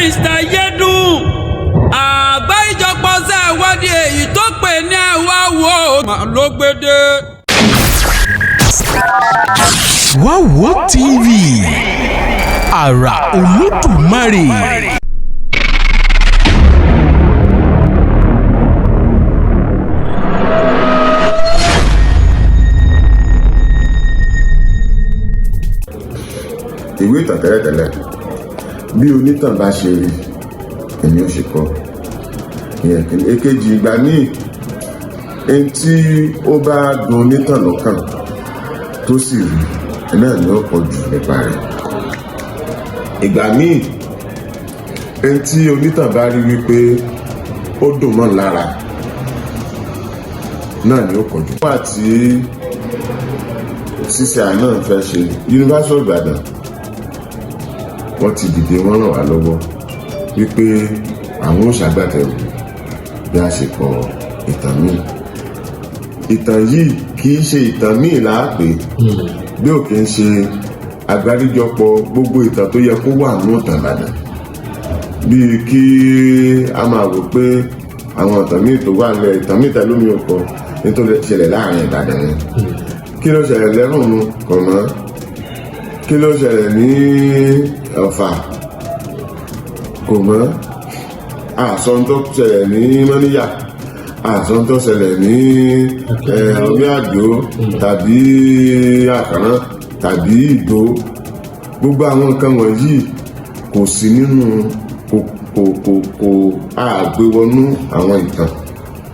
Mr. Yedun àgbáríjọpọ̀ ṣe ìwádìí èyí tó pè ní ẹ̀wá wo ló gbédè. Wáwo TV, àrà Olódùmarè. Ìwé ìtàn tẹ́lẹ̀tẹ́lẹ̀, bí onítàn bá ṣe rí èmi ò ṣe kọ ìyẹn kìíní. Èkejì, ìgbà míì, ẹni tí ó bá dùn onítàn lọ́kàn tó sì rí náà ni ó pọ̀ jù nípa rẹ̀. Ìgbà míì, ẹni tí onítàn bá rí wípé ó dùn mọ́ lára náà ni ó pọ̀ jù. Wọ́n àti ṣíṣe àná fẹ́ ṣe University of Ibadan, wọ́n ti dìde, wọ́n ràn wá lọ́wọ́ wípé àwọn ò ṣàgbàtẹ̀rù bí a ṣe kọ ìtàn míì. Ìtàn yìí kì í ṣe ìtàn míì láàpè bí ò kì í ṣe àgbáríjọpọ̀ gbogbo ìtàn tó yẹ kó wà ní ìtàn Ìbàdàn, bíi kí a máa wò pé àwọn ìtàn míì tó wà nílẹ̀, ìtàn míì tẹ́lómi ò kọ nítorí ṣẹlẹ̀ láàrin Ìbàdàn yẹn. Kí ló ṣẹlẹ̀ lẹ́rùn kò mọ́? Kí ló ṣẹlẹ̀ ní Ọ̀fà kò mọ́? Àsọ tó ṣẹlẹ̀ ní Mọ́níyà, àsọ tó ṣẹlẹ̀ ní Omi Àdó tàbí Àkàrán tàbí Ìdó. Gbogbo àwọn nǹkan wọ̀nyí kò sí nínú kò kò kò kò àgbéwọnú àwọn ìtàn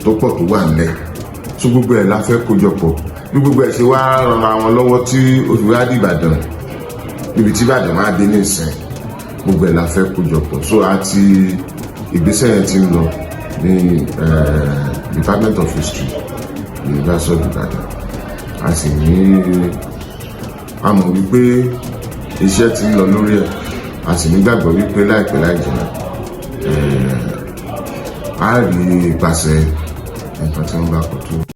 tó pọ̀ tó wà nílẹ̀ tó. Gbogbo ẹ̀ la fẹ́ kójọpọ̀. Bí gbogbo ẹ̀ ṣe wá ran àwọn lọ́wọ́ tí oṣù wá di Ìbàdàn, níbi tí Ìbàdàn máa dé nísìn, gbogbo ẹ̀ la fẹ́ kójọpọ̀. So àti ìgbésẹ̀ yẹn ti ń lọ ní Department of History, University of Ibadan. A sì ní a mọ̀ wípé iṣẹ́ ti ń lọ lórí ẹ̀. A sì nígbàgbọ́ wípé láìpẹ́ láì jìnnà, a rí ipasẹ̀ nǹkan tí wọ́n bá kọ tó.